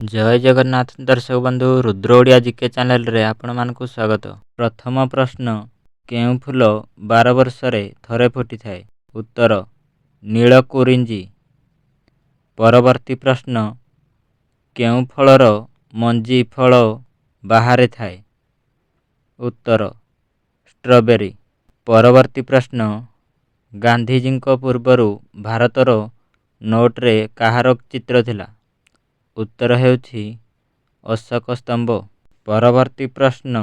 ଜୟ ଜଗନ୍ନାଥ ଦର୍ଶକ ବନ୍ଧୁ, ରୁଦ୍ର ଓଡ଼ିଆ ଜିକେ ଚ୍ୟାନେଲରେ ଆପଣମାନଙ୍କୁ ସ୍ୱାଗତ। ପ୍ରଥମ ପ୍ରଶ୍ନ, କେଉଁ ଫୁଲ 12 ବର୍ଷରେ ଥରେ ଫୁଟିଥାଏ? ଉତ୍ତର, ନୀଳକୁରିଞ୍ଜି। ପରବର୍ତ୍ତୀ ପ୍ରଶ୍ନ, କେଉଁ ଫଳର ମଞ୍ଜି ଫଳ ବାହାରେ ଥାଏ? ଉତ୍ତର, ଷ୍ଟ୍ରବେରୀ। ପରବର୍ତ୍ତୀ ପ୍ରଶ୍ନ, ଗାନ୍ଧିଜୀଙ୍କ ପୂର୍ବରୁ ଭାରତର ନୋଟରେ କାହାର ଚିତ୍ର ଥିଲା? ଉତ୍ତର ହେଉଛି ଅଶୋକ ସ୍ତମ୍ଭ। ପରବର୍ତ୍ତୀ ପ୍ରଶ୍ନ,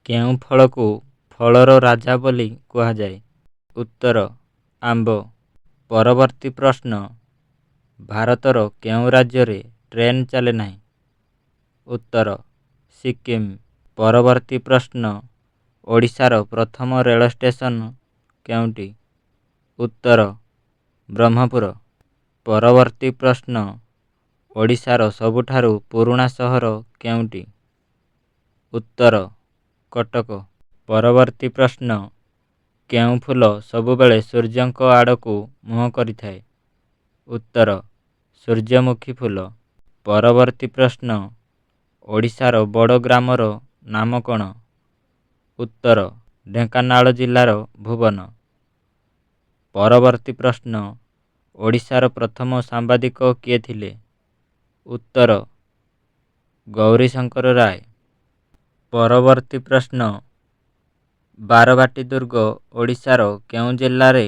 କେଉଁ ଫଳକୁ ଫଳର ରାଜା ବୋଲି କୁହାଯାଏ? ଉତ୍ତର, ଆମ୍ବ। ପରବର୍ତ୍ତୀ ପ୍ରଶ୍ନ, ଭାରତର କେଉଁ ରାଜ୍ୟରେ ଟ୍ରେନ୍ ଚାଲେ ନାହିଁ? ଉତ୍ତର, ସିକିମ୍। ପରବର୍ତ୍ତୀ ପ୍ରଶ୍ନ, ଓଡ଼ିଶାର ପ୍ରଥମ ରେଳ ଷ୍ଟେସନ କେଉଁଟି? ଉତ୍ତର, ବ୍ରହ୍ମପୁର। ପରବର୍ତ୍ତୀ ପ୍ରଶ୍ନ, ଓଡ଼ିଶାର ସବୁଠାରୁ ପୁରୁଣା ସହର କେଉଁଟି? ଉତ୍ତର, କଟକ। ପରବର୍ତ୍ତୀ ପ୍ରଶ୍ନ, କେଉଁ ଫୁଲ ସବୁବେଳେ ସୂର୍ଯ୍ୟଙ୍କ ଆଡ଼କୁ ମୁହଁ କରିଥାଏ? ଉତ୍ତର, ସୂର୍ଯ୍ୟମୁଖୀ ଫୁଲ। ପରବର୍ତ୍ତୀ ପ୍ରଶ୍ନ, ଓଡ଼ିଶାର ବଡ଼ ଗ୍ରାମର ନାମ କ'ଣ? ଉତ୍ତର, ଢେଙ୍କାନାଳ ଜିଲ୍ଲାର ଭୁବନ। ପରବର୍ତ୍ତୀ ପ୍ରଶ୍ନ, ଓଡ଼ିଶାର ପ୍ରଥମ ସାମ୍ବାଦିକ କିଏ ଥିଲେ? ଉତ୍ତର, ଗୌରୀଶଙ୍କର ରାୟ। ପରବର୍ତ୍ତୀ ପ୍ରଶ୍ନ, ବାରବାଟୀ ଦୁର୍ଗ ଓଡ଼ିଶାର କେଉଁ ଜିଲ୍ଲାରେ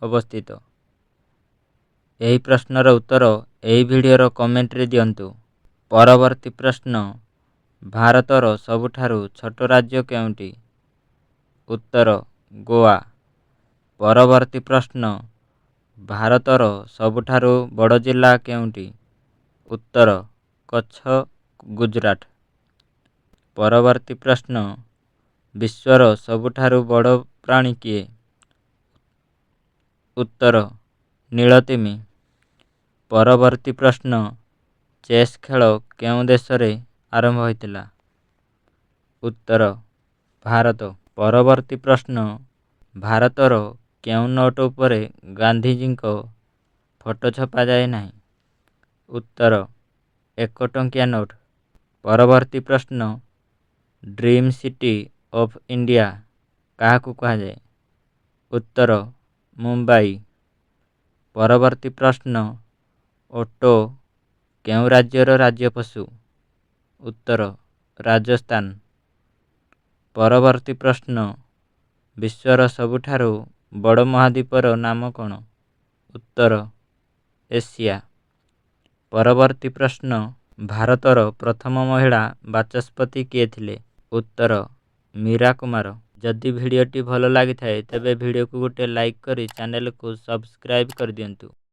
ଅବସ୍ଥିତ? ଏହି ପ୍ରଶ୍ନର ଉତ୍ତର ଏହି ଭିଡ଼ିଓର କମେଣ୍ଟରେ ଦିଅନ୍ତୁ। ପରବର୍ତ୍ତୀ ପ୍ରଶ୍ନ, ଭାରତର ସବୁଠାରୁ ଛୋଟ ରାଜ୍ୟ କେଉଁଟି? ଉତ୍ତର, ଗୋଆ। ପରବର୍ତ୍ତୀ ପ୍ରଶ୍ନ, ଭାରତର ସବୁଠାରୁ ବଡ଼ ଜିଲ୍ଲା କେଉଁଟି? ଉତ୍ତର, କଚ୍ଛ, ଗୁଜୁରାଟ। ପରବର୍ତ୍ତୀ ପ୍ରଶ୍ନ, ବିଶ୍ୱର ସବୁଠାରୁ ବଡ଼ ପ୍ରାଣୀ କିଏ? ଉତ୍ତର, ନୀଳତିମି। ପରବର୍ତ୍ତୀ ପ୍ରଶ୍ନ, ଚେସ୍ ଖେଳ କେଉଁ ଦେଶରେ ଆରମ୍ଭ ହୋଇଥିଲା? ଉତ୍ତର, ଭାରତ। ପରବର୍ତ୍ତୀ ପ୍ରଶ୍ନ, ଭାରତର କେଉଁ ନୋଟ ଉପରେ ଗାନ୍ଧିଜୀଙ୍କ ଫଟୋ ଛପାଯାଇ ନାହିଁ? ଉତ୍ତର, 1 ଟଙ୍କିଆ ନୋଟ। ପରବର୍ତ୍ତୀ ପ୍ରଶ୍ନ, ଡ୍ରିମ୍ ସିଟି ଅଫ୍ ଇଣ୍ଡିଆ କାହାକୁ କୁହାଯାଏ? ଉତ୍ତର, ମୁମ୍ବାଇ। ପରବର୍ତ୍ତୀ ପ୍ରଶ୍ନ, ଓଟ କେଉଁ ରାଜ୍ୟର ରାଜ୍ୟ ପଶୁ? ଉତ୍ତର, ରାଜସ୍ଥାନ। ପରବର୍ତ୍ତୀ ପ୍ରଶ୍ନ, ବିଶ୍ୱର ସବୁଠାରୁ ବଡ଼ ମହାଦ୍ୱୀପର ନାମ କ'ଣ? ଉତ୍ତର, ଏସିଆ। ପରବର୍ତ୍ତୀ ପ୍ରଶ୍ନ, ଭାରତର ପ୍ରଥମ ମହିଳା ବାଚସ୍ପତି କିଏ ଥିଲେ? ଉତ୍ତର, ମୀରା କୁମାର। ଯଦି ଭିଡ଼ିଓଟି ଭଲ ଲାଗିଥାଏ, ତେବେ ଭିଡ଼ିଓକୁ ଗୋଟେ ଲାଇକ୍ କରି ଚ୍ୟାନେଲକୁ ସବସ୍କ୍ରାଇବ୍ କରିଦିଅନ୍ତୁ।